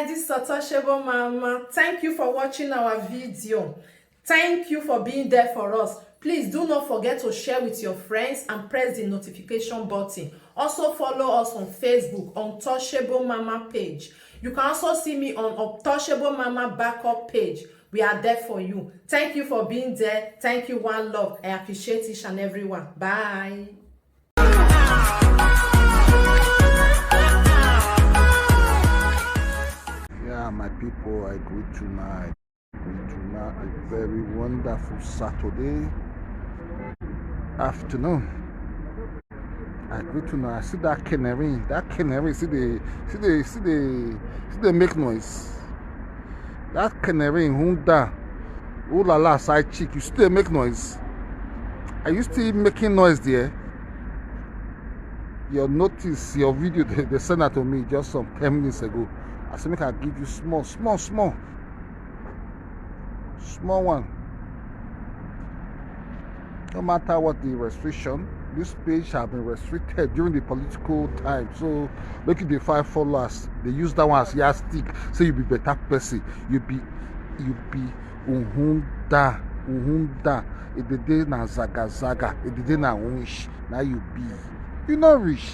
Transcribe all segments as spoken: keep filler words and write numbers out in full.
This is Untouchable Mama. Thank you for watching our video. Thank you for being there for us. Please do not forget to share with your friends and press the notification button. Also follow us on Facebook, Untouchable Mama page. You can also see me on Untouchable Mama backup page. We are there for you. Thank you for being there. Thank you, one love. I appreciate each and every one. Bye. Yeah, my people, I greet you now. I greet you now. A very wonderful Saturday afternoon. I greet you now. I see that canary. That canary, see the, see the, see the, see the make noise. That canary, Honda, ooh la la, side chick. You still make noise. Are you still making noise there? Your notice, your video, they, they sent that to me just some ten minutes ago. I said, make I give you small, small, small, small one. No matter what the restriction, this page have been restricted during the political time. So make it the five followers. They use that one as yardstick. Say you be better person. You be, you be Uhunda, Uhunda. If the day na zaga zaga, if the day na wish, now you be. You not rich.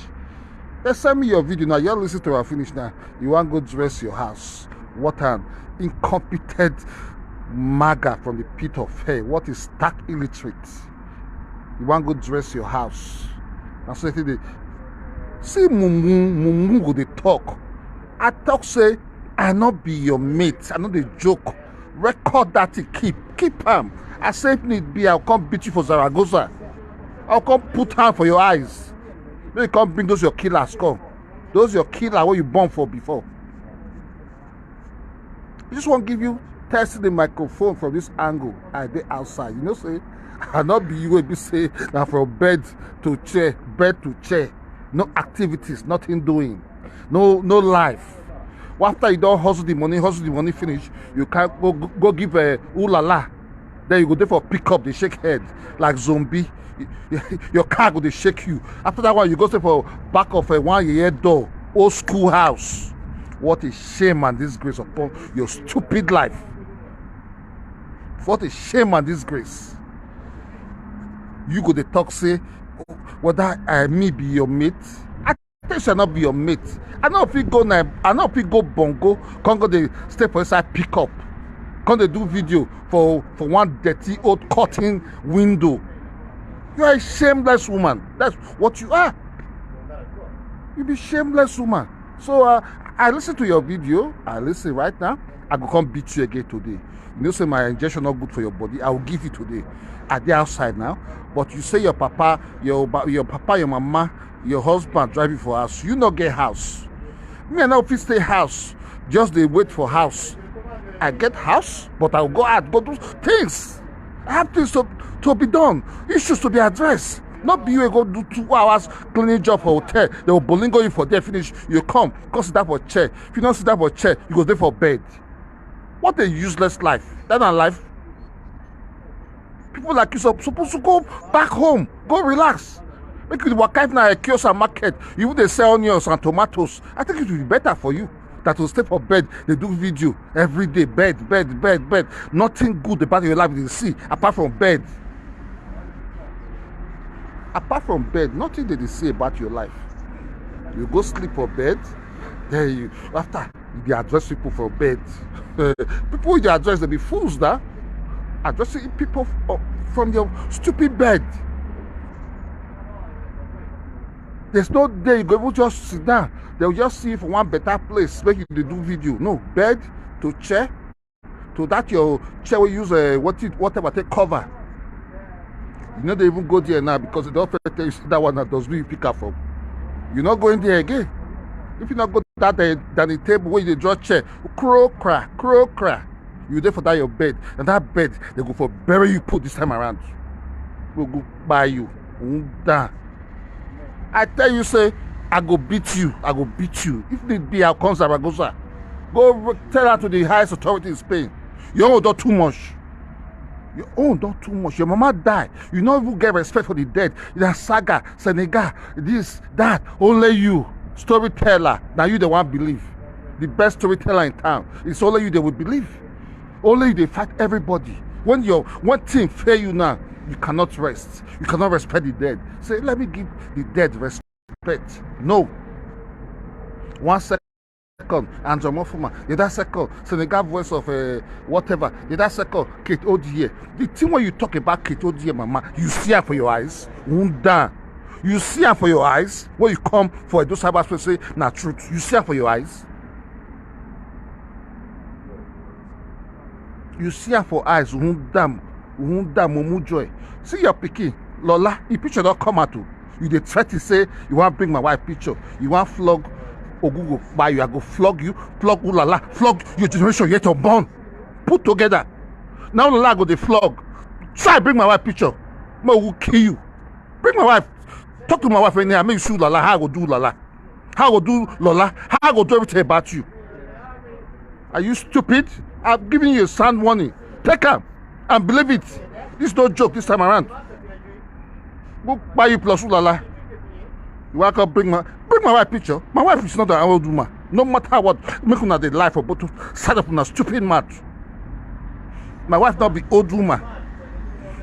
They send me your video now. You listen to her finish now. You want go dress your house. What an incompetent maga from the pit of hell. What is stark illiterate? You want go dress your house. That's what they see. Mumu, mumu go dey talk. I talk say, I not be your mate. I know they joke. Record that thing, keep, keep am. I say if need be, I'll come beat you for Zaragoza. I'll come put hand for your eyes. Make you come bring those your killers come. Those your killer wey you born for before. I just wan give you testing the microphone from this angle. I dey outside. You know say I not be you wey be say na from bed to chair, bed to chair. No activities, nothing doing. No, no life. Well, after you don hustle the money, hustle the money finish, you can go, go give a ooh la la. Then you go there for pick up, they shake head like zombie. Your car go dey shake you. After that one, you go stay for back of a one year door, old school house. What a shame and disgrace upon your stupid life. What a shame and disgrace. You go dey talk say whether I me be your mate. I tell you, I not be your mate. I no fit go na, I no fit go bongo. Come go dey stay for inside pickup. Come dey do video for for one dirty old curtain window. You are a shameless woman. That's what you are. You be shameless woman. So uh, I listen to your video. I listen right now. I go come beat you again today. You know say my injection not good for your body. I will give you today. I dey outside now. But you say your papa, your ba- your papa, your mama, your husband drive you for house. You not get house. Me, I no fit stay house. Just dey wait for house. I get house, but I will go out, go do things. I have things to, to be done, issues to be addressed. Not be you go do two hours cleaning job for hotel. They will bolingo you for there finish. You come, come sit down for chair. If you not sit down for chair, you go there for bed. What a useless life. That na life. People like you sup- supposed to go back home, go relax. Make you waka if na a kiosk and market. You dey sell onions and tomatoes. I think it will be better for you than to stay for bed. They do video every day, bed, bed, bed, bed. Nothing good about your life you see apart from bed. Apart from bed, nothing they dey say about your life. You go sleep for bed, then you after you dey address people for bed. People you dey address, they be fools that addressing people f- from your stupid bed. There's no day you go even just sit down. They'll just see you for one better place where you dey do video. No, bed to chair to that your chair we use uh, what it, whatever take cover. You know they even go there now because they don't tell you say that one that does we pick up from. You not going there again. If you not go that uh, dining table where you dey draw chair, crow cry, crow cry. You there for that your bed, and that bed they go for bury you put this time around. Go go buy you. Down. I tell you say I go beat you. I go beat you. If need be, I'll come Zaragoza. Go tell her to the highest authority in Spain. Your own don too much. Your own don too much. Your mama die. You no even get respect for the dead. Na saga, Senegal, this, that. Only you, storyteller. Now you the one believe. the best storyteller in town. It's only you they will believe. Only you they fight everybody. When your one thing fail you now, you cannot rest. You cannot respect the dead. Say, let me give the dead respect. No. One second, Andrew Mofuma. The other second, Senegal voice of uh, whatever. The other second, Kate Odie. The thing when you talk about Kate Odie, mama, you see her for your eyes. Unda. You see her for your eyes. When you come for Edo Cyberspace, say, na truth. You see her for your eyes. You see her for eyes. Unda. Unda Momu Joy. See your pikin. Lola, if picture don't come out too. You dey threaten say you wan bring my wife picture. You wan flog Ogugo by you. I go flog you, flog Ulala, flog your generation yet unborn. Put together. Now Ulala go dey flog. Try bring my wife picture. Mo will kill you. Bring my wife. Talk to my wife anyhow. Make you see Ulala. How I go do Ulala? How I go do Lola? How I go do everything about you? Are you stupid? I've given you a sound warning. Take am and believe it. This no joke this time around. Go buy you plus Ulala. You want to bring my bring my wife picture? My wife is not an old woman. No matter what, make una dey lie for both side of una stupid mouth. My wife not be old woman.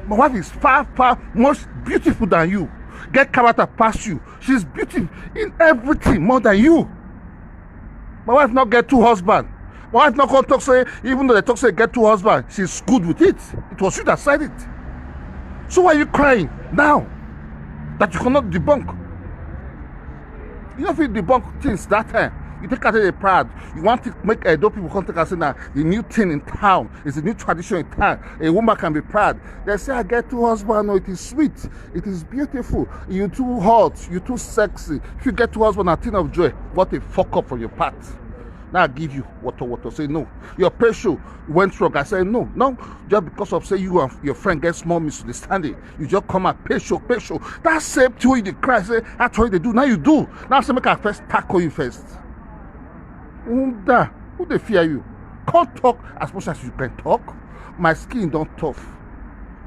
My wife is far, far much beautiful than you. Get character past you. She's beautiful in everything more than you. My wife not get two husband. My wife not come talk say, even though they talk say get two husband, she's good with it. It was you that said it. So why are you crying now that you cannot debunk? You don't feel debunk things that time. You take out a proud. You want to make Edo people come take us in now. The new thing in town is a new tradition in town. A woman can be proud. They say, I get two husbands. No, it is sweet. It is beautiful. You too hot. You too sexy. If you get two husbands, a thing of joy. What a fuck up from your part. Now I give you water, water. Say no. Your patient went wrong. I say no, no. Just because of say you and your friend get small misunderstanding, you just come and patient, patient. That same thing you dey cry say I told you they do. Now you do. Now say make I first tackle you first. Unda, who they fear you? Can't talk as much as you can talk. My skin don't tough.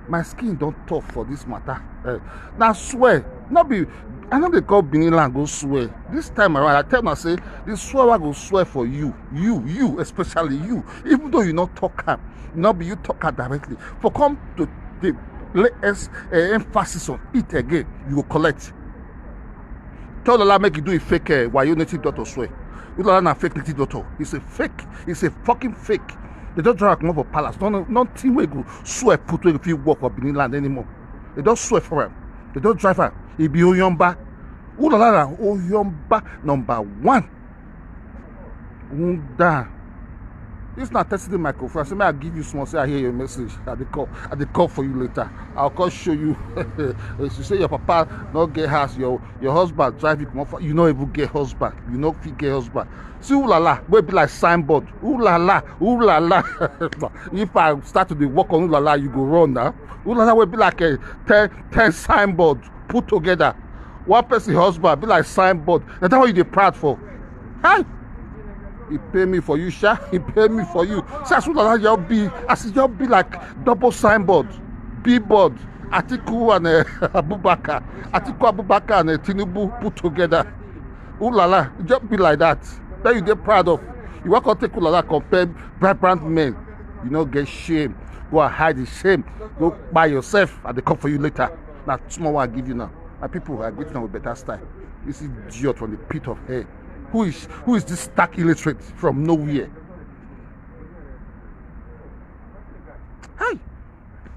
My skin don't tough for this matter. Uh, now swear, not be. I know they call Benin land go swear. This time around, I tell una say the swear I go swear for you, you, you, especially you. Even though you not talk am, not be you talk am directly. For come to the lay es- uh, emphasis on it again, you go collect. Tell Lola make you do a fake uh, Wayo native doctor swear. Ulala na fake native doctor. He's a fake. He's a fucking fake. They don't drag him up for palace. No, no, nothing we go swear put we if you work for Benin land anymore. They don't swear for him. They don't drive him. He be Oyomba. Ulala na Oyomba number one. Unda. This na testing the microphone. I say, may I give you small. Say I hear your message. I dey call. I dey call for you later. I'll call show you. If you say your papa not get house, your your husband drive you come up. You no even get husband. You no fit get husband. See Ulala, wey be like signboard. Ulala, Ulala. If I start to dey work on Ulala, you go run now. Ulala wey be like a ten, ten signboard put together. One person husband be like signboard. Na that one you dey proud for. Hi. He pay me for you, sha. He pay me for you. See as Ulala just be, as e just be like double signboard, billboard. Atiku and uh, Abubakar. Atiku Abubakar and uh, Tinubu put together. Ulala, e just be like that. That you dey proud of. You want to take Ulala compare vibrant men. You no get shame. Go and hide the shame. Go buy yourself and they come for you later. Now small one I give you now. My people are greeting with better style. This idiot from the pit of hell. Who is who is this stark illiterate from nowhere? Hey!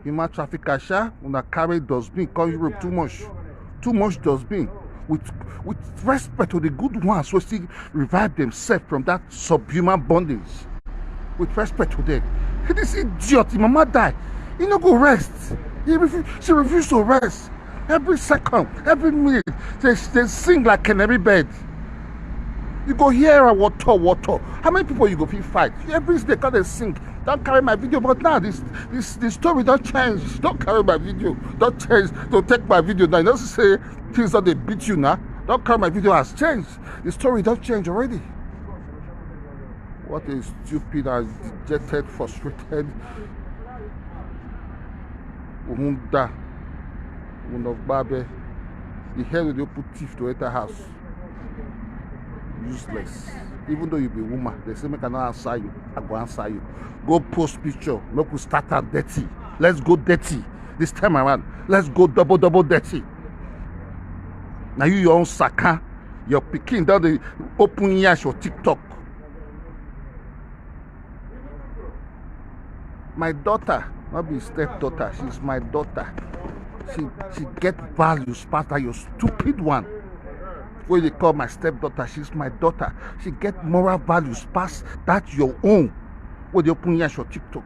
Human trafficker sha, una carry dustbin come Europe too much. Too much dustbin. With with respect to the good ones who still revive themselves from that subhuman bondage. With respect to them. This idiot, the mama die. He no go rest. He refu- she refused to rest. Every second, every minute, they, they sing like canary bird. You go hear a water, water. How many people you go fit fight? Every day, can they sing? Don't carry my video, but now this this the story don't change. Don't carry my video. Don't change. Don't take my video. Now you know say things that they beat you now. Don't carry my video has changed. The story don't change already. What a stupid and dejected, frustrated Uhunda. Unogbabe. The hell will you put thief to enter house? useless. Even though you be woman, they say make I no answer you, I go answer you. Go post picture, make we start am dirty. Let's go dirty this time around. Let's go double double dirty. Now you your own saka, your pikin don dey open yansh for TikTok. My daughter, not be stepdaughter, she's my daughter. She she get values pass that your stupid one. What you call my stepdaughter, she's my daughter. She get moral values pass that your own. What you open here for TikTok?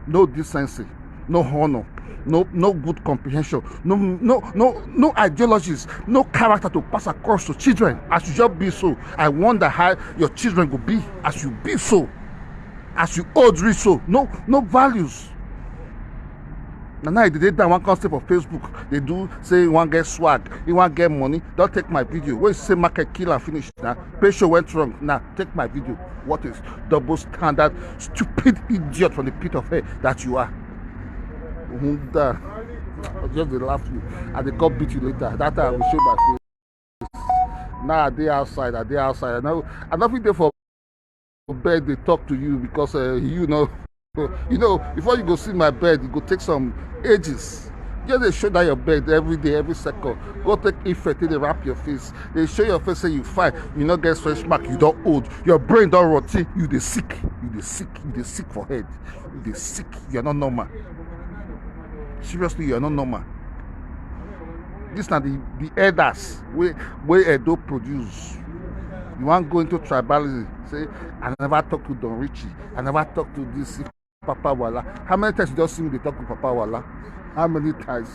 No decency, no honor, no no good comprehension, no no no no ideologies, no character to pass across to children. As you just be so, I wonder how your children go be as you be so, as you old reach so. No no values. Na now they dey down one come stay for Facebook. They do say you wan get swag, you wan get money. Don't take my video. When you say market kill and finish now, pay show went wrong. Now take my video. What is double standard, stupid idiot from the pit of hell that you are? Hunda. I just dey laugh you. And they come beat you later. That time I will show my face. Now I dey outside. I dey outside. I know. I no fit dey for bed dey talk to you because uh, you know, you know, before you go see my bed, e go take some ages. Just dey show that your bed every day, every second. Go take effect, take dey wrap your face. Dey show your face say you fine. You no get stretch mark. You don old. Your brain don rotten. You dey sick. You dey sick. You dey sick for head. You dey sick. You are not normal. Seriously, you are not normal. This na the the elders wey wey Edo produce. You wan go into tribalism, say I never talk to Don Richie, I never talk to this Papa Wala. How many times you don see me dey talk to Papa Wala? How many times?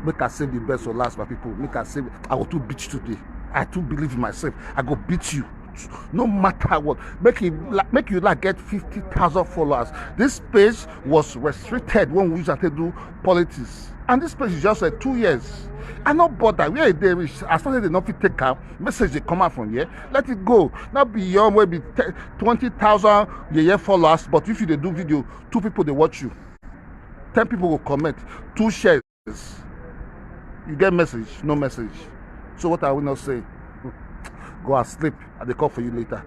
Make I save the best for last, my people. Make I save. I go too beat you today. I too believe in myself. I go beat you. No matter what, make it la- make you like get fifty thousand followers. This page was restricted when we used to do politics, and this page is just uh, two years. I no bother where e dey reach. As far as they no fit take am, message dey come out from here. Let it go. Not be your way be te- twenty thousand yeye followers, but if you dey do video, two people dey watch you, ten people go comment, two shares. You get message, no message. So what are we not saying? Go and sleep. I dey call for you later.